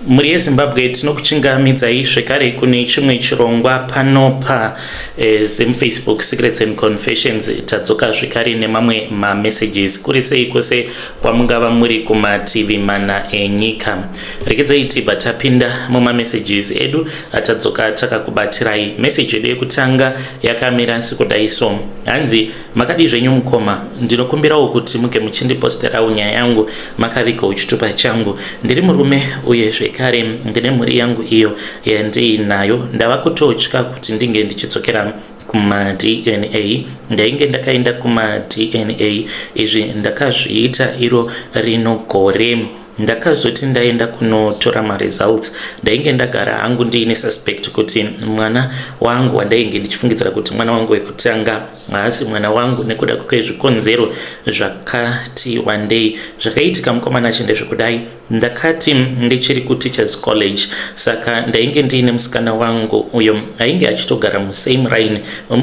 Mhuri yeZimbabwe, tinokuchingamidzai zvekare kune chimwe chirongwa pano pa ZimFacebook Secrets and Confessions. Tadzoka zvekare nemamwe mamessages. Kuri sei kwose kwamungava muri kumativi mana enyika? Rekedzai tibva tapinda mumamessages edu atadzoka takakubatirai. Message yedu yekutanga yakamira sekudai so. Hanzi, "Makadii zvenyu mukoma? Ndinokumbirawo kuti muge muchindiposterawo nyaya yangu makavigawo chitupa changu. Ndiri murume uye zvekare ndine mhuri yangu iyo yandiinayo. Ndava kutotya kuti ndinge ndichidzokera kumaDNA. Ndainge ndakaenda kumaDNA, izvi ndakazviita iro rino gore. Ndakazoti ndaenda kunotora maresults, ndainge ndagara hangu ndiine suspect kuti mwana wangu wandainge ndichifungidzira kuti mwana wangu wekutanga haasi mwana wangu nekuda kwezvikonzero zvakati wandei. Zvakaitika, mukomana, ndezvekudai. Ndakati ndichiri kuteachers college, saka ndainge ndiine musikana wangu uyo ainge achitogara musame line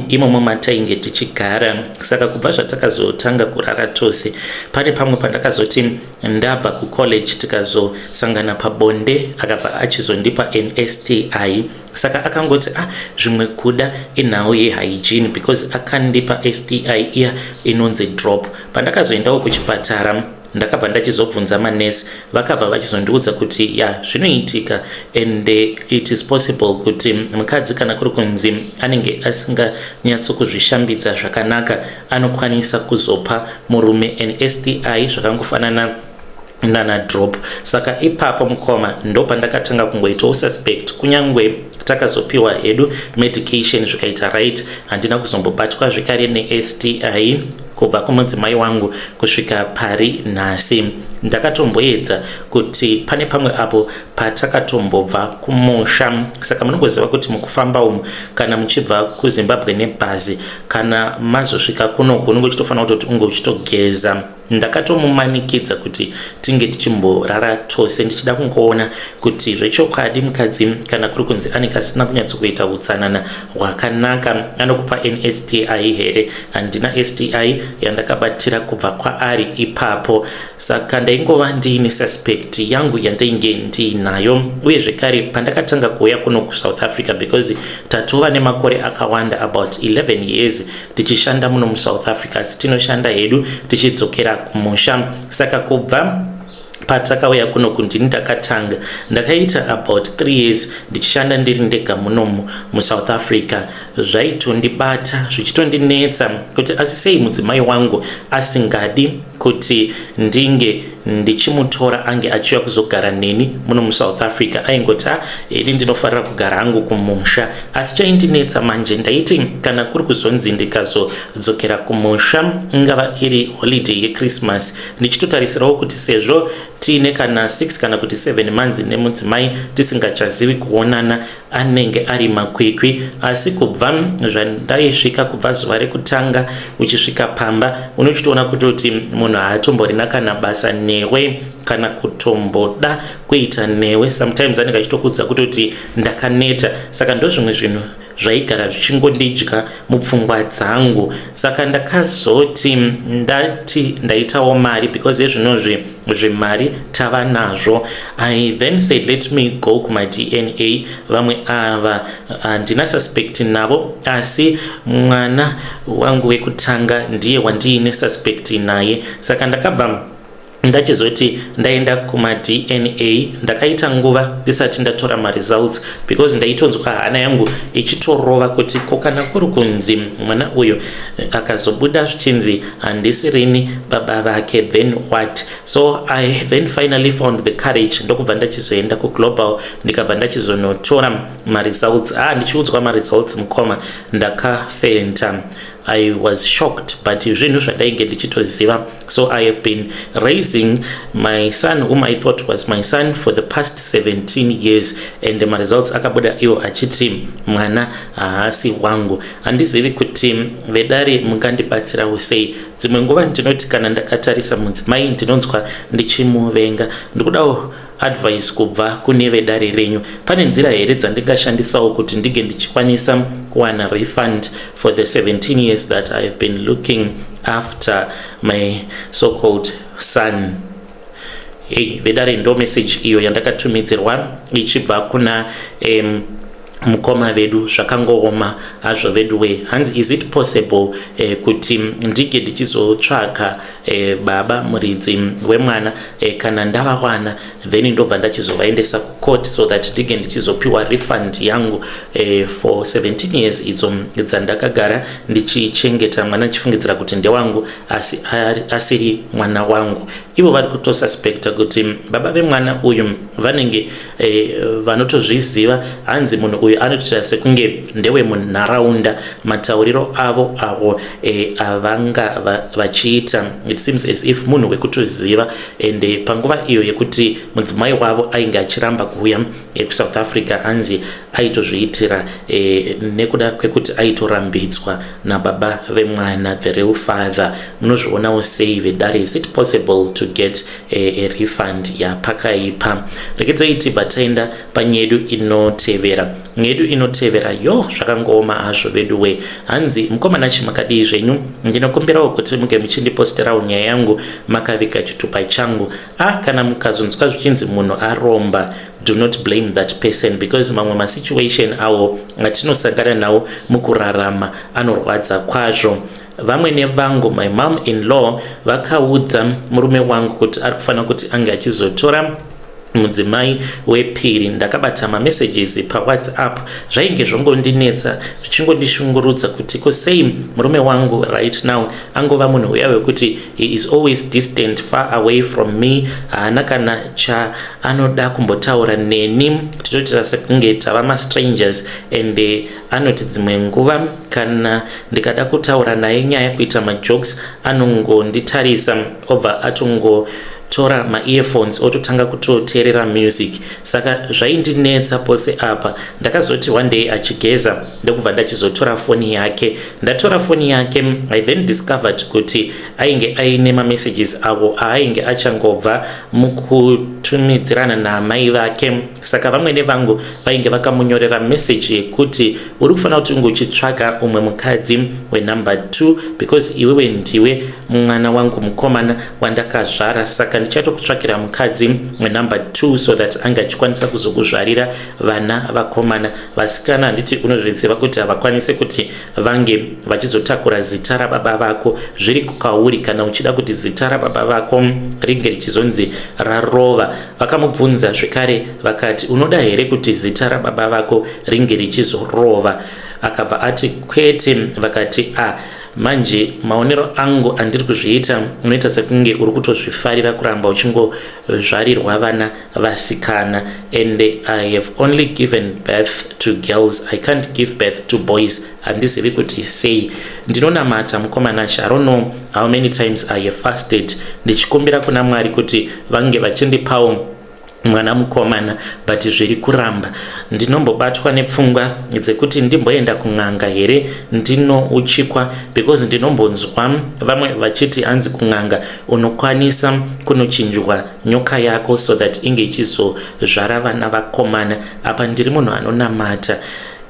imomo matainge tichigara. Saka kubva zvatakazotanga kurara tose, pane pamwe pandakazoti ndabva kucollege tikazosangana pabonde, akabva achizondipa an STI. Saka akangoti, 'Ah, zvimwe kuda inhau yehygiene,' because akandipa STI iya inonzi drop. Pandakazoendawo kuchipatara, ndakabva ndachizobvunza manesi, vakabva vachizondiudza kuti ya, zvinoitika and it is possible kuti mukadzi kana kuri kunzi anenge asinganyatsokuzvishambidza zvakanaka, anokwanisa kuzopa murume an STI zvakangofanana nana drop. Saka ipapo, mukoma, ndo pandakatanga kungoitawo suspect. Kunyange takazopiwa hedu medication zvikaita right, handina kuzombobatwa zvekare neSTI kubva kumudzimai wangu kusvika pari nhasi. Ndakatomboedza kuti pane pamwe apo patakatombobva kumusha, saka munongoziva kuti mukufamba umu, kana muchibva kuZimbabwe nebhazi, kana mazosvika kunoku unenge uchitofanira kutoti unge uchitogeza. Ndakatomumanikidza kuti tinge tichimborara tose, ndichida kungoona kuti zvechokwadi mukadzi kana kuri kunzi anenge asina kunyatsokuita utsanana hwakanaka anokupa an STI here. Handina STI yandakabatira kubva kwaari ipapo. Saka ndaingova ndiine suspect yangu yandainge ndiinayo. Uye zvekare pandakatanga kuuya kuno kuSouth Africa, because tatova nemakore akawanda, about 11 years tichishanda muno muSouth Africa, asi tinoshanda hedu tichidzokera kumusha. Saka kubva patakauya kunoku, ndini ndakatanga, ndakaita about 3 years ndichishanda ndiri ndega munomu muSouth Africa. Zvaitondibata zvichitondinetsa kuti asi sei mudzimai wangu asingadi kuti ndinge ndichimutora ange achiuya kuzogara neni muno muSouth Africa. Aingoti, "A, ini ndinofarira kugara hangu kumusha." Asi chaindinetsa manje, ndaiti kana kuri kuzonzi ndikazodzokera kumusha, ingava iri holiday yeChristmas, ndichitotarisirawo kuti sezvo tiine kana 6 kana kuti 7 months nemudzimai tisingachazivi kuonana, anenge ari makwikwi. Asi kubva zvandaisvika, kubva zuva rekutanga uchisvika pamba, unochitoona kutoti munhu haatomborina kana basa newe kana kutomboda kuita newe. Sometimes anenge achitokudza kutoti, "Ndakaneta." Saka ndozvimwe zvinhu zvaigara zvichingondidya mupfungwa dzangu. Saka ndakazoti ndati ndaitawo mari, because ezvinozvi zvemari tava nazvo, I then said, "Let me go kumaDNA. Vamwe ava handina suspect navo, asi mwana wangu wekutanga ndiye wandiine suspect naye." Saka ndakabva ndachizoti ndaenda kumaDNA. Ndakaita nguva ndisati ndatora maresults because ndaitonzwa hana yangu ichitorova kuti ko kana kuri kunzi mwana uyu akazobuda zvichinzi handisirini baba vake, then what? So I then finally found the courage, ndokubva ndachizoenda kuGlobal, ndikabva ndachizonotora maresults. Ah, ndichiudzwa maresults, mukoma, ndakafenta. I was shocked, but zvinhu zvandainge ndichitoziva. So I have been raising my son, whom I thought was my son, for the past 17 years, and maresults akabuda iwo achiti mwana haasi wangu. Handizivi kuti vedare mungandibatsirawo sei. Dzimwe nguva ndinoti kana ndakatarisa mudzimai, ndinonzwa ndichimuvenga. Ndikudawo advice kubva kune vedare renyu. Pane nzira here dzandingashandisawo kuti ndinge ndichikwanisa kuwana refund for the 17 years that I have been looking after my so called son?" Ei, vedare, ndo message iyo yandakatumidzirwa ichibva kuna mukoma vedu. Zvakangooma hazvo vedu we. Hanzi, is it possible kuti ndinge ndichizotsvaka baba muridzi wemwana kana ndavawana, then ndobva ndachizovaendesa kucourt so that ndinge ndichizopiwa refund yangu for 17 years idzo dzandakagara ndichichengeta mwana, ndichifungidzira kuti ndewangu, asi asiri mwana wangu? Ivo vari kutosuspecta kuti baba vemwana uyu vanenge vanotozviziva. Hanzi munhu uyu anotoita sekunge ndewemunharaunda. Matauriro avo avo avanga vachiita, it seems as if munhu wekutoziva. And panguva iyo yekuti mudzimai wavo ainge achiramba kuuya kuSouth Africa, hanzi aitozviitira nekuda kwekuti aitorambidzwa nababa vemwana, the real father. Munozvionawo sei, vedare? Is it possible to get a refund yapakaipa? Regedzai tibva taenda panyedu inotevera. Nyedu inotevera yo, zvakangooma hazvo vedu we. Hanzi, "Mukomana chimakadii zvenyu? Ndinokumbirawo kuti muge muchindiposterawo nyaya yangu makaviga chitupa changu." A, kana mukazonzwa zvichinzi munhu aromba, do not blame that person, because mamwe masituation awo atinosangana nawo mukurarama anorwadza kwazvo. Vamwene vangu, my mom in law, vakaudza murume wangu kuti ari kufanira kuti ange achizotora mudzimai wepiri. Ndakabata mamessages paWhatsApp. Zvainge zvongondinetsa, zvichingondishungurudza kuti ko sei murume wangu right now angova munhu uya wekuti he is always distant, far away from me. Haana kana chaanoda kumbotaura neni, tinoitira sekunge tava mastrangers. And anoti dzimwe nguva kana ndikada kutaura naye nyaya, kuita majokes, anongonditarisa, obva atongotora maearphones, ototanga kutoteerera music. Saka zvaindinetsa pose apa. Ndakazoti one day achigeza, ndokubva ndachizotora foni yake. Ndatora foni yake, I then discovered kuti ainge aine mamessages avo aainge achangobva mukutumidzirana naamai vake. Saka vamwene vangu vainge vakamunyorera message yekuti uri kufanira kuti unge uchitsvaga umwe mukadzi wenumber 2, because iwewe ndiwe mwana wangu mukomana wandakazvara, saka ndichatokutsvakira mukadzi wenumber 2 so that ange achikwanisa kuzokuzvarira vana vakomana. Vasikana, handiti unozviziva kuti havakwanisi kuti vange vachizotakura zita rababa vako? Zviri kwauri kana uchida kuti zita rababa vako ringe richizonzi rarova." Vakamubvunza zvekare vakati, "Unoda here kuti zita rababa vako ringe richizorova?" Akabva ati, "Kwete." Vakati, "A, manje maonero angu andiri kuzviita, unoita sekunge uri kutozvifarira kuramba uchingozvarirwa vana vasikana, and I have only given birth to girls. I can't give birth to boys. Handizivi kuti sei. Ndinonamata, mukomanash. I don't know how many times I have fasted ndichikumbira kuna Mwari kuti vange vachindipawo mwana mukomana, but zviri kuramba. Ndinombobatwa nepfungwa dzekuti ndimboenda kun'anga here ndinouchikwa, because ndinombonzwa vamwe vachiti hanzi kun'anga unokwanisa kunochinjwa nyoka yako so that inge ichizozvara vana vakomana. Apa ndiri munhu anonamata,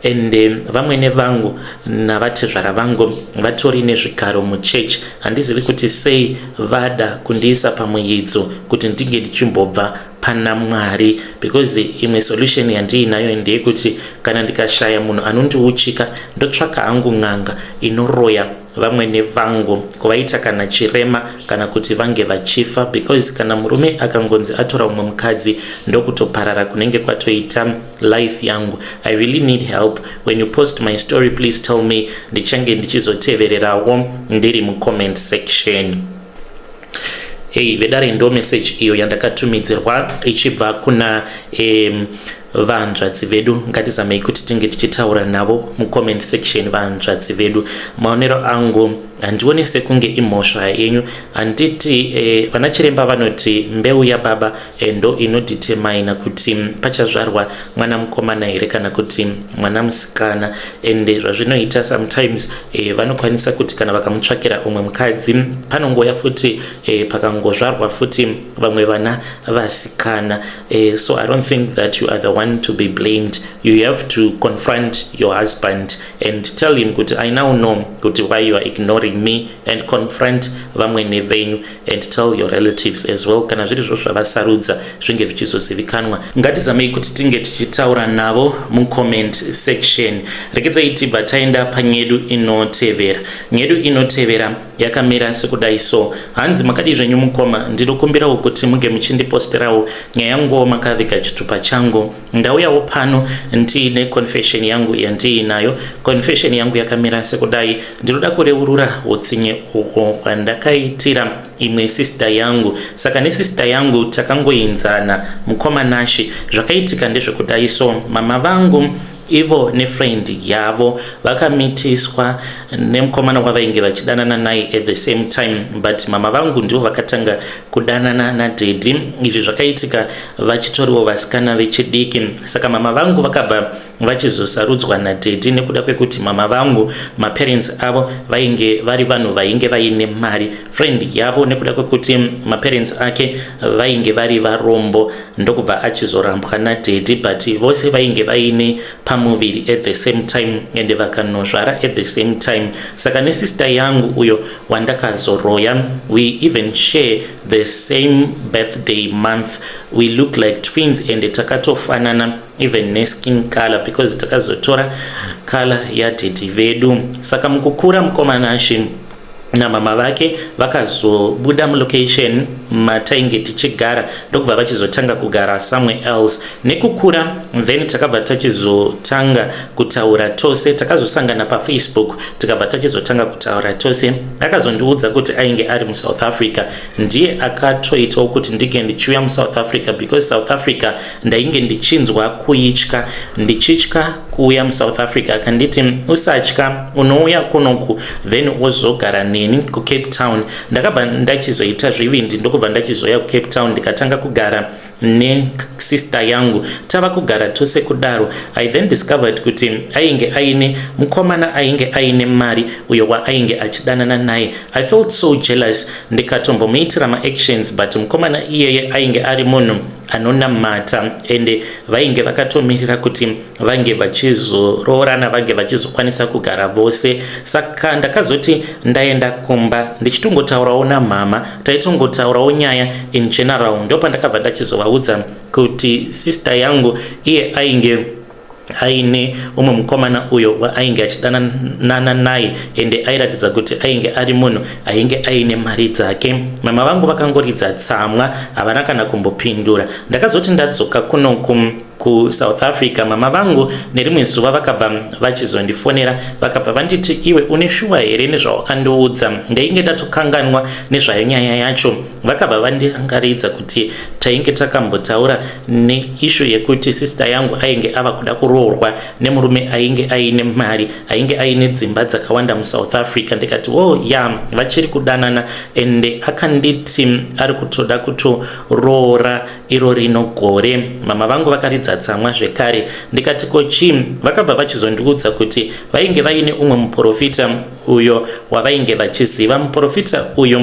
ende vamwene vangu navatezvara vangu vatori nezvigaro muchechi. Handizivi kuti sei vada kundiisa pamuidzo kuti ndinge ndichimbobva pana Mwari, because imwe solution yandiinayo ndeyekuti kana ndikashaya munhu anondiuchika, ndotsvaka hangu n'anga inoroya vamwene vangu, kuvaita kana chirema kana kuti vange vachifa, because kana murume akangonzi atora umwe mukadzi, ndokutoparara kunenge kwatoita life yangu. I really need help. When you post my story, please tell me. Ndichange ndichizotevererawo ndiri mucomment section." Hei, vedare, ndo message iyo yandakatumidzirwa ichibva kuna vanzvadzi vedu. Ngatizamei kuti tinge tichitaura navo mucomment section. Vanzvadzi vedu, maonero angu, handioni sekunge imhosva yenyu. Handiti vana chiremba vanoti mbeu yababa ndo inodetermina kuti pachazvarwa mwana mukomana here kana kuti mwana musikana? Ende zvazvinoita sometimes, vanokwanisa kuti kana vakamutsvakira umwe mukadzi, panongoya futi pakangozvarwa futi vamwe vana vasikana. So I don't think that you are the one to be blamed. You have to confront your husband and tell him kuti, "I now know kuti why you are ignoring following me and confront vamwene venyu and tell your relatives as well. Kana zviri zvo zvavasarudza, zvinge zvichizozivikanwa. Ngatizamei kuti tinge tichitaura navo mucomment section. Rekedzai tibva taenda panyedu inotevera. Nyedu inotevera yakamira sekudai so. Hanzi, "Makadii zvenyu mukoma? Ndinokumbirawo kuti muge muchindiposterawo nyaya yanguwo makaviga chitupa changu. Ndauyawo pano ndiine confession yangu yandiinayo. Confession yangu yakamira sekudai. Ndinoda kureurura utsinye uhwo hwandakaitira imwe sister yangu. Saka nesister yangu takangoinzana. Mukoma Nashi, zvakaitika ndezvekudai so. Mama vangu ivo nefriend yavo vakamitiswa nemukomana wavainge vachidanana naye at the same time, but mama vangu ndivo vakatanga kudanana nadaddy. Izvi zvakaitika vachitoriwo vasikana vechidiki. Saka mama vangu vakabva vachizosarudzwa nadaddy nekuda kwekuti mama vangu maparents avo vainge vari vanhu vainge vaine mari. Friend yavo, nekuda kwekuti maparents ake vainge vari varombo, ndokubva achizorambwa nadaddy, but vose vainge vaine pamuviri at the same time and vakanozvara at the same time. Saka nesister yangu uyo wandakazoroya, we even share the same birthday month. We look like twins and takatofanana even neskin color because takazotora color yadaddy vedu. Saka mukukura, mukoma Nashi, namama vake vakazobuda mulocation matainge tichigara, ndokubva vachizotanga kugara somewhere else. Nekukura then takabva tachizotanga kutaura tose. Takazosangana paFacebook, tikabva tachizotanga kutaura tose. Akazondiudza kuti ainge ari muSouth Africa. Ndiye akatoitawo kuti ndinge ndichiuya muSouth Africa because South Africa ndainge ndichinzwa kuitya, ndichitya kuuya muSouth Africa. Akanditi, 'Usatya, unouya kunoku then wozogara neni kuCape Town.' Ndakabva ndachizoita zvivindi, ndokubva ndachizoya kuCape Town, ndikatanga kugara nesister yangu. Tava kugara tose kudaro, I then discovered kuti ainge aine mukomana ainge aine mari uyo waainge achidanana naye. I felt so jealous, ndikatombomuitira maactions, but mukomana iyeye ainge ari munhu anonamata ende vainge vakatomirira kuti vange vachizoroorana, vange vachizokwanisa kugara vose. Saka ndakazoti ndaenda kumba, ndichitongotaurawo namama, taitongotaurawo nyaya in general, ndopandakabva ndachizovaudza kuti sister yangu iye ainge aine umwe mukomana uyo waainge achidanana naye, ende airatidza kuti ainge ari munhu ainge aine mari dzake. Mama vangu vakangoridza tsamwa, havana kana kumbopindura. Ndakazoti ndadzoka kunoku kuSouth Africa, mama vangu nerimwe zuva vakabva vachizondifonera, vakabva vanditi, 'Iwe, une shuwa here nezvawakandiudza? Ndainge ndatokanganwa nezvayo nyaya yacho.' Vakabva vandirangaridza kuti tainge takambotaura neissue yekuti sister yangu ainge ava kuda kuroorwa nemurume ainge aine mari, ainge aine dzimba dzakawanda muSouth Africa. Ndikati, 'Oh ya, vachiri kudanana, ende akanditi ari kutoda kutoroora iro rino gore.' Mama vangu vakaridza tsamwa zvekare. Ndikati, 'Ko chii?' Vakabva vachizondiudza kuti vainge vaine umwe muprofita uyo wavainge vachiziva. Muprofita uyo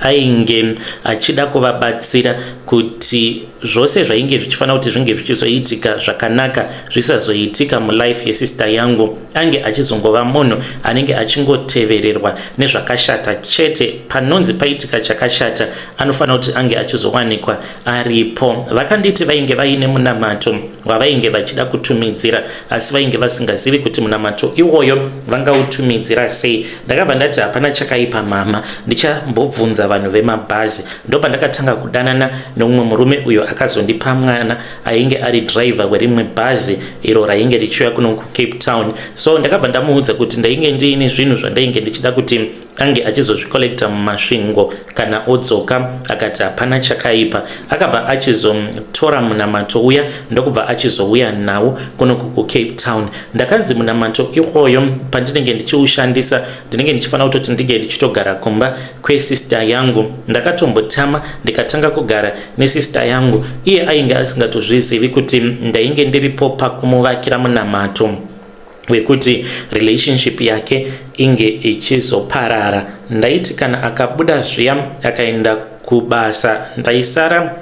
ainge achida kuvabatsira kuti zvose zvainge zvichifanira kuti zvinge zvichizoitika zvakanaka zvisazoitika mulife yesister yangu. Ange achizongova munhu anenge achingotevererwa nezvakashata chete. Panonzi paitika chakashata, anofanira kuti ange achizowanikwa aripo. Vakanditi vainge vaine munamato wavainge vachida kutumidzira, asi vainge vasingazivi kuti munamato iwoyo vangautumidzira sei. Ndakabva ndati, 'Hapana chakaipa mama, ndichambobvunza vanhu vemabhazi.' Ndopandakatanga kudanana neumwe murume uyo akazondipa mwana, ainge ari driver werimwe bhazi iro rainge richiuya kuno kuCape Town. So ndakabva ndamuudza kuti ndainge ndiine zvinhu zvandainge ndichida kuti ange achizozvicollecta muMasvingo kana odzoka. Akati hapana chakaipa. Akabva achizotora munamato uya, ndokubva achizouya nawo kunoku kuCape Town. Ndakanzi munamato iwoyo pandinenge ndichiushandisa, ndinenge ndichifanira kutoti ndinge ndichitogara kumba kwesister yangu. Ndakatombotama, ndikatanga kugara nesister yangu. Iye ainge asingatozvizivi kuti ndainge ndiripo pakumuvakira munamato wekuti relationship yake inge ichizoparara. Ndaiti kana akabuda zviya akaenda kubasa, ndaisara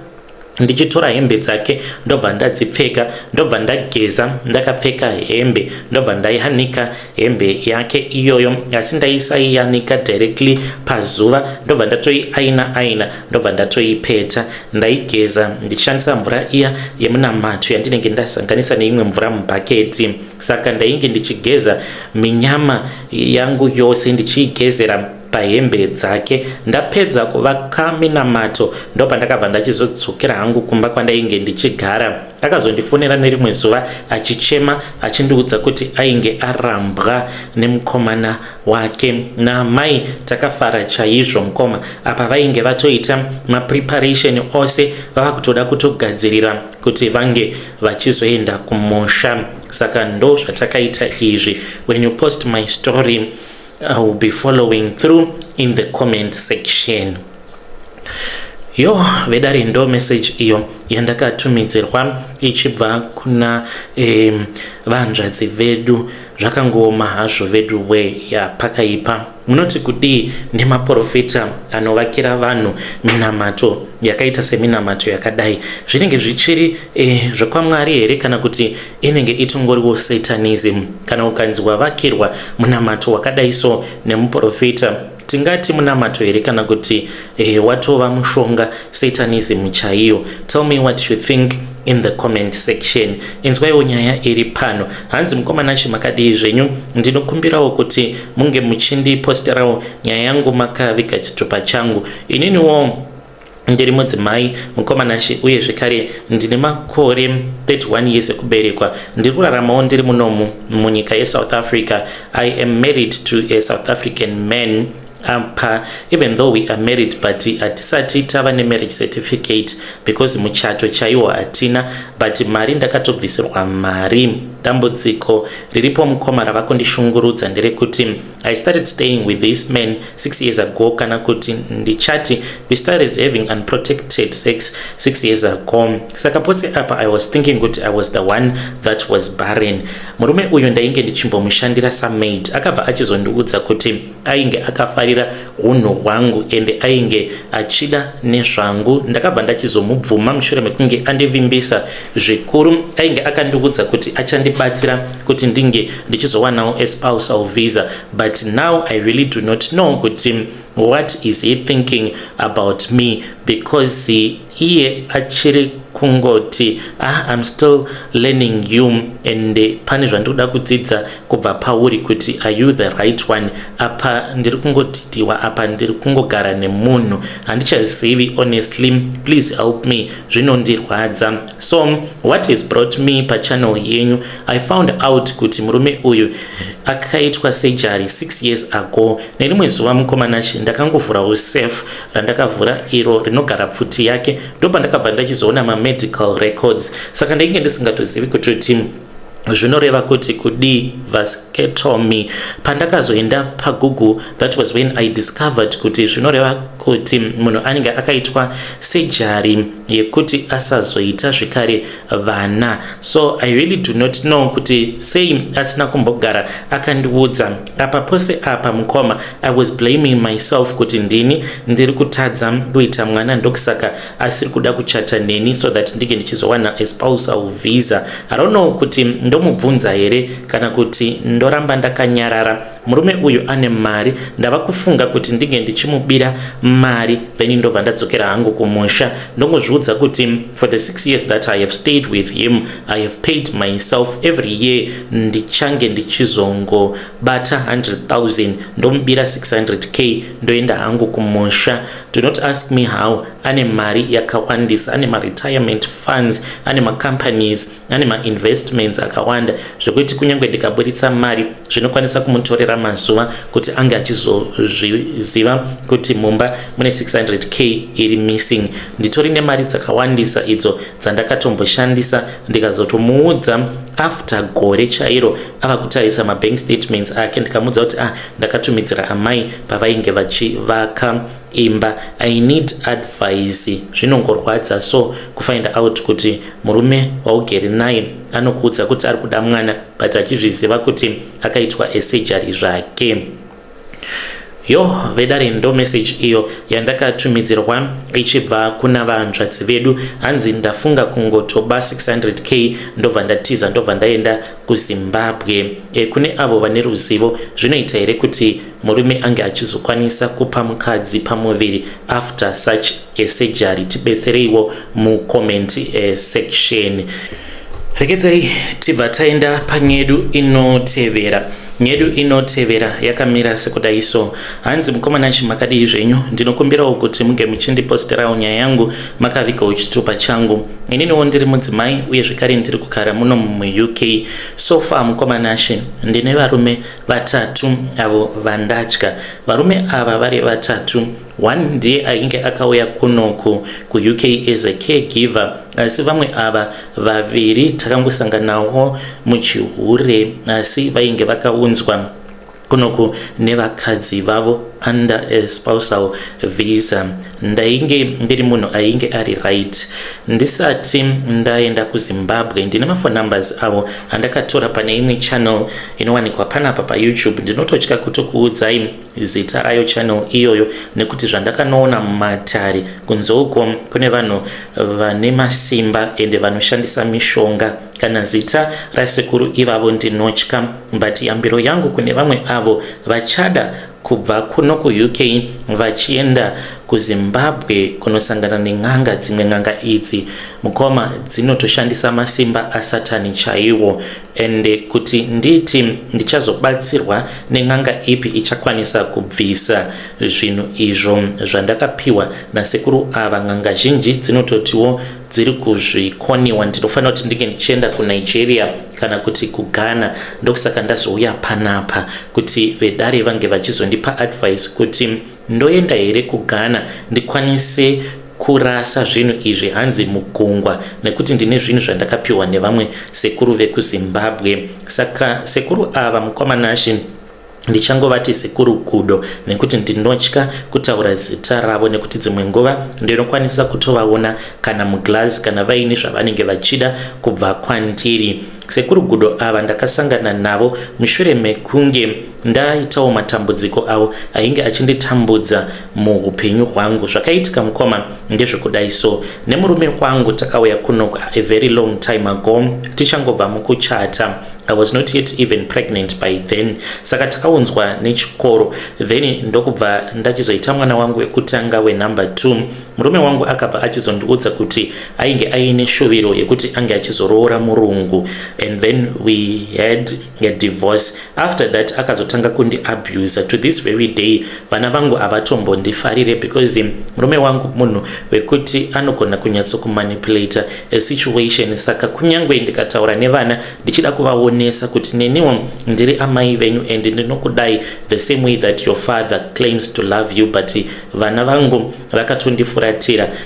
Ndichitora hembe dzake, ndobva ndadzipfeka, ndobva ndageza ndakapfeka hembe, ndobva ndaiyanika hembe yake iyoyo, asi ndaisaiyanika directly pazuva. Ndobva ndatoiaina aina, ndobva ndatoipeta. Ndaigeza ndichishandisa mvura iya yemunamato yandinenge ndasanganisa neimwe mvura mubhaketi. Saka ndainge ndichigeza minyama yangu yose ndichiigezera pahembe dzake. Ndapedza kuvaka minamato, ndopandakabva ndachizodzokera hangu kumba kwandainge ndichigara. Akazondifonera nerimwe zuva achichema, achindiudza kuti ainge arambwa nemukomana wake namai. Takafara chaizvo, mukoma. Apa vainge vatoita mapreparation ose, vava kutoda kutogadzirira kuti vange vachizoenda kumusha. Saka ndo zvatakaita izvi. When you post my story, I will be following through in the comment section. Yo vedare, ndo message iyo yandakatumidzirwa ichibva kuna vanzvadzi vedu. Zvakangooma hazvo vedu we, yapakaipa. Munoti kudii nemaprofita anovakira vanhu minamato yakaita seminamato yakadai? Zvinenge zvichiri zvekwamwari here, kana kuti inenge itongoriwo satanism? Kana ukanzi wavakirwa munamato wakadai so nemuprofita, tingati munamato here, kana kuti watova mushonga, satanism chaiyo? Tell me what you think in the comment section. Inzwaiwo nyaya iri pano. Hanzi, "Mukoma Nashe, makadii zvenyu? Ndinokumbirawo kuti munge muchindiposterawo nyaya yangu makaviga chitupa changu. Ininiwo ndiri mudzimai, mukoma Nashe, uye zvekare ndine makore 31 years ekuberekwa. Ndiri kuraramawo ndiri munomu munyika yeSouth Africa. I am married to a South African man. Apa even though we are married, but hatisati tava nemarriage certificate because muchato chaiwo hatina, but mari ndakatobvisirwa mari. Dambudziko riripo, mukoma, rava kundishungurudza nderekuti I started staying with this man 6 years ago, kana kuti ndichati we started having unprotected sex 6 years ago. Saka pose apa I was thinking kuti I was the one that was barren. Murume uyu ndainge ndichimbomushandira samaid. Akabva achizondiudza kuti ainge akafarira unhu hwangu ende ainge achida nezvangu. Ndakabva ndachizomubvuma mushure mekunge andivimbisa zvikuru. Ainge akandiudza kuti achandibatsira kuti ndinge ndichizowanawo aspousal visa, but now I really do not know kuti what is he thinking about me, because iye achiri kungoti, 'Ah, I'm still learning you and pane zvandiri kuda kudzidza kubva pauri, kuti are you the right one?' Apa ndiri kungodhidiwa, apa ndiri kungogara nemunhu handichazivi. Honestly, please help me, zvinondirwadza." So what has brought me pachannel yenyu, I found out kuti murume uyu akaitwa surgery 6 years ago. Nerimwe zuva, mukoma Nashe, ndakangovhurawo safe randakavhura iro rinogara pfuti yake, ndopandakabva ndachizoona mamedical records. Saka ndainge ndisingatozivi kutoti zvinoreva kuti kudii vasectomy. Pandakazoenda paGoogle, that was when I discovered kuti zvinoreva kuti munhu anenge akaitwa surgery yekuti asazoita zvekare vana. So I really do not know kuti sei asina kumbogara akandiudza. Apa pose apa, mukoma, I was blaming myself kuti ndini ndiri kutadza kuita mwana, ndokusaka asiri kuda kuchata neni so that ndinge ndichizowana aspousal visa. I don't know kuti ndomubvunza here kana kuti ndoramba ndakanyarara. Murume uyu ane mari. Ndava kufunga kuti ndinge ndichimubira mari, then ndobva ndadzokera hangu kumusha. Ndongozviudza kuti for the 6 years that I have stayed with him, I have paid myself every year. Ndichange ndichizongobata 100 000, ndomubira 600K, ndoenda hangu kumusha. Do not ask me how. Ane mari yakawandisa, ane maretirement funds, ane macompanies, ane mainvestments akawanda, zvekuti kunyange ndikaburitsa mari, zvinokwanisa kumutorera mazuva kuti ange achizozviziva kuti mumba mune 600K iri missing. Nditori nemari dzakawandisa idzo dzandakatomboshandisa, ndikazotomuudza after gore chairo ava kutarisa mabank statements ake. Ndikamuudza kuti, ah, ndakatumidzira amai pavainge vachivaka imba. I need advice. Zvinongorwadza so kufind out kuti murume waugere naye anokuudza kuti ari kuda mwana, but achizviziva kuti akaitwa esurgery zvake." Yo, vedare, ndo message iyo yandakatumidzirwa ichibva kuna vanzvadzi vedu. Hanzi, "Ndafunga kungotoba 600K, ndobva ndatiza, ndobva ndaenda kuZimbabwe." Kune avo vane ruzivo, zvinoita here kuti murume ange achizokwanisa kupa mukadzi pamuviri after such a surgery? Tibetsereiwo mucomment section. Rekedzai tibva taenda panyedu inotevera. Nyedu inotevera yakamira sekudai so. Hanzi, "Mukomana, chimakadii zvenyu? Ndinokumbirawo kuti munge muchindiposterawo nyaya yangu makavigawo chitupa changu. Ininiwo ndiri mudzimai uye zvekare ndiri kugara muno muUK. So far, mukomanashe, ndine varume vatatu avo vandatya. Varume ava vari vatatu. One ndiye ainge akauya kunoku kuUK as a caregiver, asi vamwe ava vaviri takangosanganawo muchihure, asi vainge vakaunzwa kunoku nevakadzi vavo under a spousal visa. Ndainge ndiri munhu ainge ari right ndisati ndaenda kuZimbabwe. Ndine maphone numbers avo andakatora pane imwe channel inowanikwa panapa paYouTube. Ndinototya kutokuudzai zita rayo channel iyoyo, nekuti zvandakanoona mumatare kunze uko kune vanhu vane masimba ende vanoshandisa mishonga. Kana zita rasekuru ivavo ndinotya. But yambiro yangu kune vamwe avo vachada kubva kuno kuUK vachienda kuZimbabwe kunosangana nen'anga, dzimwe n'anga idzi, mukoma, dzinotoshandisa masimba asatani chaiwo. Ende kuti nditi ndichazobatsirwa nen'anga ipi ichakwanisa kubvisa zvinhu izvo zvandakapiwa nasekuru ava, n'anga zhinji dzinototiwo dziri kuzvikoniwa. Ndinofanira kuti ndinge ndichienda kuNigeria kana kuti kuGhana. Ndokusaka ndazouya panapa kuti vedare vange vachizondipa advice kuti ndoenda here kuGhana ndikwanise kurasa zvinhu izvi, hanzi mugungwa, nekuti ndine zvinhu zvandakapiwa nevamwe sekuru vekuZimbabwe." Saka sekuru ava, mukwamanashi, ndichangovati Sekuru Gudo nekuti ndinotya kutaura zita ravo, nekuti dzimwe nguva ndinokwanisa kutovaona kana muglass kana vaine zvavanenge vachida kubva kwandiri. Sekuru Gudo ava ndakasangana navo mushure mekunge ndaitawo matambudziko avo ainge achinditambudza muupenyu hwangu. Zvakaitika, mukoma, ndezvekudai so. Nemurume wangu takauya kuno a very long time ago, tichangobva mukuchata. I was not yet even pregnant by then. Saka takaunzwa nechikoro, then ndokubva ndachizoita mwana wangu wekutanga, wenumber 2. Murume wangu akabva achizondiudza kuti ainge aine shuviro yekuti ange achizoroora murungu, and then we had a divorce. After that akazotanga kundiabusa. To this very day vana vangu havatombondifarire because murume wangu munhu wekuti anogona kunyatsokumanipulata a situation. Saka kunyange ndikataura nevana ndichida kuvaonesa kuti neniwo ndiri amai venyu and ndinokudai the same way that your father claims to love you, but vana vangu vakatondifuratira.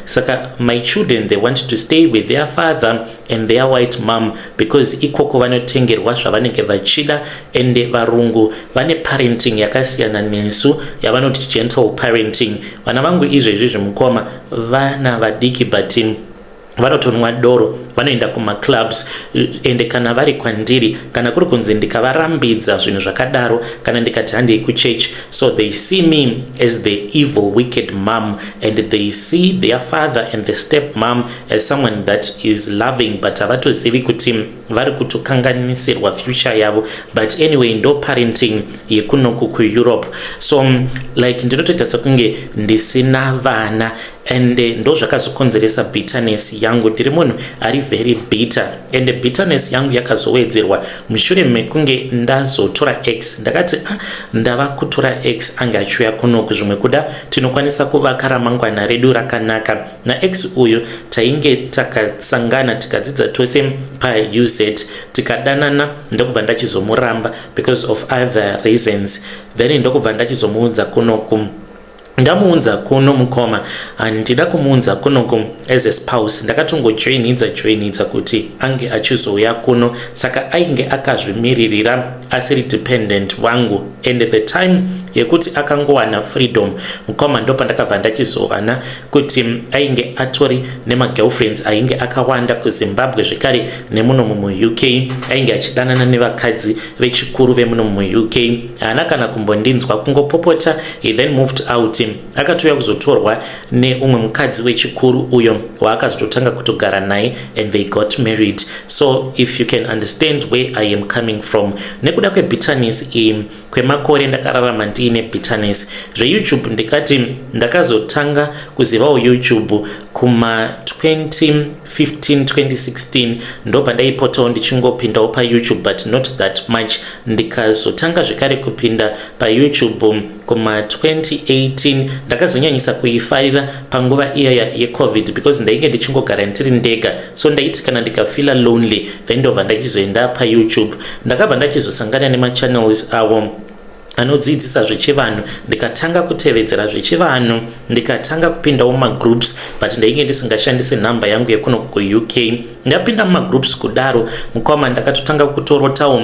Saka my children, they want to stay with their father and their white mom because ikoko vanotengerwa zvavanenge vachida. Ende varungu vane parenting yakasiyana nesu, yavanoti gentle parenting. Vana vangu izvezvi, zvimukoma, vana vadiki, but vanotonwa doro, vanoenda kumaclubs. Ende kana vari kwandiri, kana kuri kunzi ndikavarambidza zvinhu zvakadaro, kana ndikati handei kuchurch, so they see me as the evil, wicked mom, and they see their father and the step mom as someone that is loving, but havatozivi kuti vari kutokanganisirwa future yavo. But anyway, ndo parenting yekunoku kuEurope. So like ndinotoita sekunge ndisina vana, and ndo zvakazokonzeresa bitterness yangu. Ndiri munhu ari very bitter, and bitterness yangu yakazowedzerwa mushure mekunge ndazotora ex. Ndakati, "Ah, ndava kutora ex ange achiuya kunoku, zvimwe kuda tinokwanisa kuvaka ramangwana redu rakanaka." Naex uyu tainge takasangana, tikadzidza tose paUZ, tikadanana, ndokubva ndachizomuramba because of other reasons. Then ndokubva ndachizomuudza kunoku. Ndamuunza kuno, mukoma, handida kumuunza kunoku as a spouse. Ndakatongojoinidza joinidza kuti ange achizouya kuno. Saka ainge akazvimiririra, asiri dependent wangu. And the time Yekuti akangowana freedom, mukoma, ndopandakabva ndachizowana kuti ainge atori nemagirlfriends ainge akawanda kuZimbabwe, zvekare nemuno muUK. Ainge achidanana nevakadzi vechikuru vemuno muUK. Haana kana kumbondinzwa, kungopopota. He then moved out. Akatouya kuzotorwa neumwe mukadzi wechikuru uyo waakazototanga kutogara naye, and they got married. So if you can understand where I am coming from, nekuda kwebitterness iyi, kwemakore ndakararama ndiine bitterness. ZveYouTube, ndikati ndakazotanga kuzivawo YouTube kuma 2015 2016, ndopandaipotawo ndichingopindawo paYouTube, but not that much. Ndikazotanga zvekare kupinda paYouTube kuma 2018. Ndakazonyanyisa kuifarira panguva iyaya yeCovid because ndainge ndichingogara ndiri ndega, so ndaiti kana ndikafeela lonely, then ndobva ndachizoenda paYouTube. Ndakabva ndachizosangana nemachannels avo anodzidzisa zvechivanhu, ndikatanga kutevedzera zvechivanhu, ndikatanga kupindawo mumagroups, but ndainge ndisingashandisi nhamba yangu yekuno kuUK. Ndapinda mumagroups kudaro, mukoma, ndakatotanga kutorotawo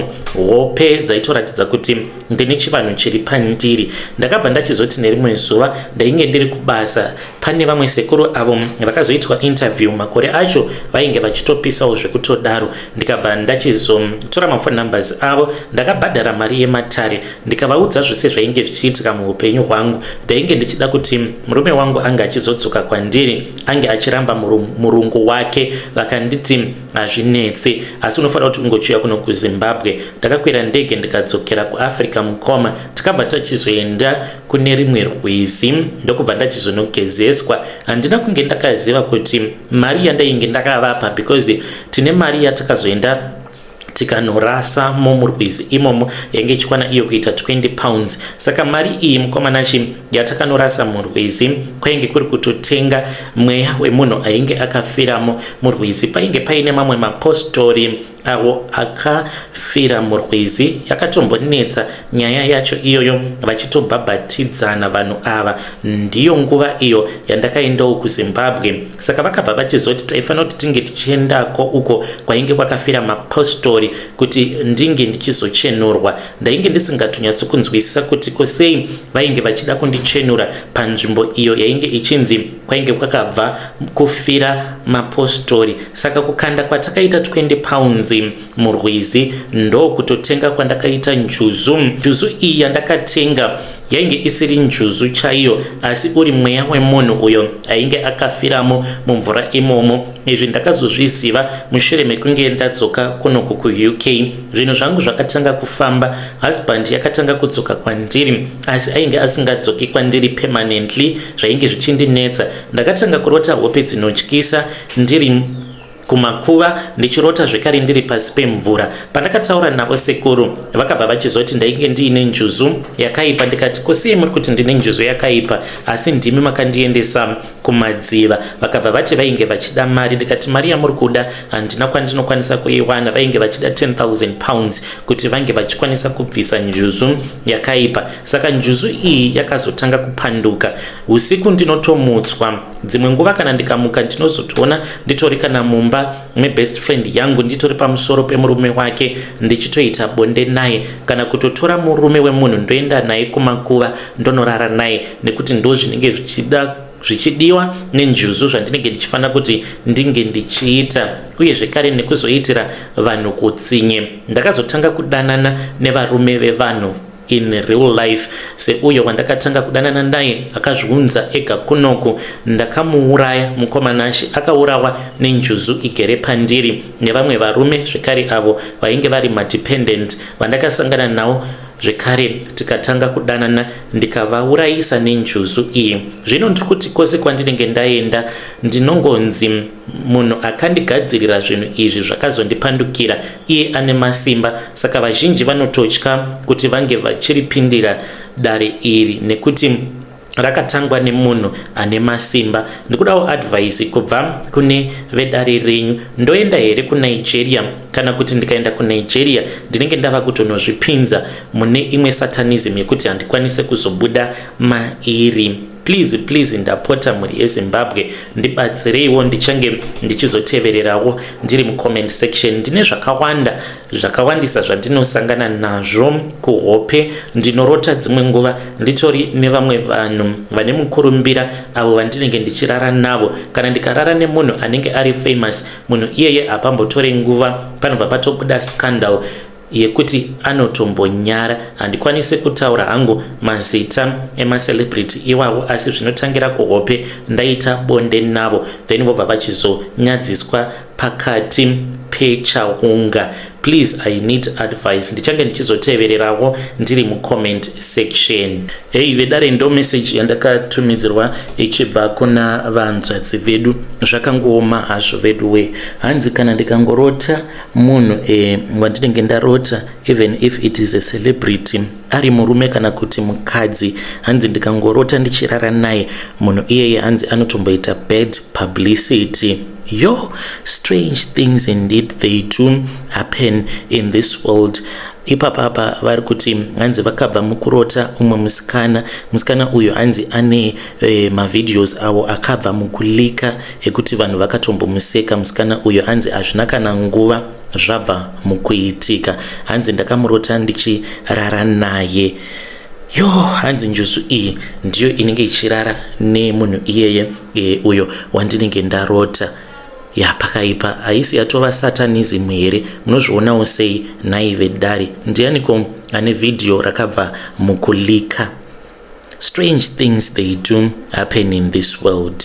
hope dzaitoratidza kuti ndine chivanhu chiri pandiri. Ndakabva ndachizoti nerimwe zuva ndainge ndiri kubasa, pane vamwe sekuru avo vakazoitwa interview makore acho, vainge vachitopisawo zvekutodaro. Ndikabva ndachizotora mafone numbers avo, ndakabhadhara mari yematare, ndikavaudza zvose zvainge zvichiitika muupenyu hwangu. Ndainge ndichida kuti murume wangu ange achizodzoka kwandiri, ange achiramba murungu wake. Vakanditi hazvinetsi, asi unofanira kuti ungochiuya kuno kuZimbabwe. Ndakakwira ndege, ndikadzokera kuAfrica. Mukoma, tikabva tachizoenda kune rimwe rwizi, ndokubva ndachizonogezeswa. Handina kunge ndakaziva kuti mari yandainge ndakavapa, because tine mari yatakazoenda tikanorasa mumurwizi imomo, yainge ichikwana iyo kuita £20. Saka mari iyi, mukomanachi, yatakanorasa murwizi, kwainge kuri kutotenga mweya wemunhu ainge akafiramo murwizi. Painge paine mamwe mapostori avo akafira murwizi. Yakatombonetsa nyaya yacho iyoyo, vachitobhabhatidzana vanhu ava. Ndiyo nguva iyo yandakaendawo kuZimbabwe. Saka vakabva vachizoti taifanira kuti tinge tichiendako uko kwainge kwakafira mapostori kuti ndinge ndichizochenurwa. Ndainge ndisingatonyatsokunzwisisa kuti kosei vainge vachida kundichenura panzvimbo iyo yainge ichinzi kwainge kwakabva kufira mapostori. Saka kukanda kwatakaita £20 murwizi, ndokutotenga kwandakaita njuzu. Njuzu iyi yandakatenga yainge isiri njuzu chaiyo, asi uri mweya wemunhu uyo ainge akafiramo mumvura imomo. Izvi ndakazozviziva mushure mekunge ndadzoka kunoku kuUK. Zvinhu zvangu zvakatanga kufamba. Husband yakatanga kudzoka kwandiri, asi ainge asingadzoki kwandiri permanently. Zvainge zvichindinetsa. Ndakatanga kurota hope dzinotyisa, ndiri kumakuva, ndichirota zvekare ndiri pasi pemvura. Pandakataura navo sekuru, vakabva vachizoti ndainge ndiine njuzu yakaipa. Ndikati, "Kosei muri kuti ndine njuzu yakaipa, asi ndimi makandiendesa kumadziva?" Vakabva vati vainge vachida mari. Ndikati, "Mari yamuri kuda handina kwandinokwanisa kuiwana." Vainge vachida £10,000 kuti vange vachikwanisa kubvisa njuzu yakaipa. Saka njuzu iyi yakazotanga kupanduka. Usiku ndinotomutswa dzimwe nguva. Kana ndikamuka, ndinozotoona nditori kana mumba mebest friend yangu, nditori pamusoro pemurume wake, ndichitoita bonde naye, kana kutotora murume wemunhu, ndoenda naye kumakuva, ndonorara naye, nekuti ndo zvinenge zvichida, zvichidiwa nenjuzu, zvandinenge ndichifanira kuti ndinge ndichiita. Uye zvekare nekuzoitira vanhu kutsinye, ndakazotanga kudanana nevarume vevanhu in real life, seuyo wandakatanga kudanana naye akazviunza ega kunoku. Ndakamuuraya, mukomanashi. Akaurawa nenjuzu igere pandiri, nevamwe varume zvekare avo vainge vari madependent vandakasangana navo zvekare, tikatanga kudanana, ndikavaurayisa nenjuzu iyi. Zvino ndiri kuti kwose kwandinenge ndaenda, ndinongonzi munhu akandigadzirira zvinhu izvi zvakazondipandukira, iye ane masimba. Saka vazhinji vanototya kuti vange vachiripindira dare iri nekuti rakatangwa nemunhu ane masimba. Ndikudawo advice kubva kune vedare renyu. Ndoenda here kuNigeria, kana kuti ndikaenda kuNigeria ndinenge ndava kutonozvipinza mune imwe satanism yekuti handikwanise kuzobuda mairi? Please, please, ndapota mhuri yeZimbabwe, ndibatsireiwo. Ndichange ndichizotevererawo ndiri mucomment section. Ndine zvakawanda zvakawandisa zvandinosangana nazvo kuhope. Ndinorota dzimwe nguva nditori nevamwe vanhu vane mukurumbira avo vandinenge ndichirara navo. Kana ndikarara nemunhu anenge ari famous, munhu iyeye hapambotore nguva, panobva patobuda scandal yekuti anotombonyara. Handikwanisi kutaura hangu mazita emacelebrity iwawo, asi zvinotangira kuhope ndaita bonde navo, then vobva vachizonyadziswa pakati pechaunga. Please, I need advice. Ndichange ndichizotevererawo ndiri mucomment section. Hei vedare, ndo message yandakatumidzirwa ichibva kuna vanzvadzi vedu. Zvakangooma hazvo vedu we. Hanzi kana ndikangorota munhu wandinenge ndarota, even if it is a celebrity, ari murume kana kuti mukadzi, hanzi ndikangorota ndichirara naye munhu iyeye, hanzi anotomboita bad publicity. Yo, strange things indeed, they do happen in this world. Ipapapa vari kuti hanzi vakabva mukurota umwe musikana. Musikana uyu hanzi ane mavideos avo akabva mukuleaka ekuti vanhu vakatombomuseka musikana uyu. Hanzi hazvina kana nguva zvabva mukuitika, hanzi ndakamurota ndichirara naye. Yo, hanzi njuzu iyi ndiyo inenge ichirara nemunhu iyeye uyo wandinenge ndarota. Ya, pakaipa. Haisi yatova satanism here? Munozvionawo sei nhai vedare? Ndianiko ane vhidhiyo rakabva mukuleaka? Strange things, they do happen in this world.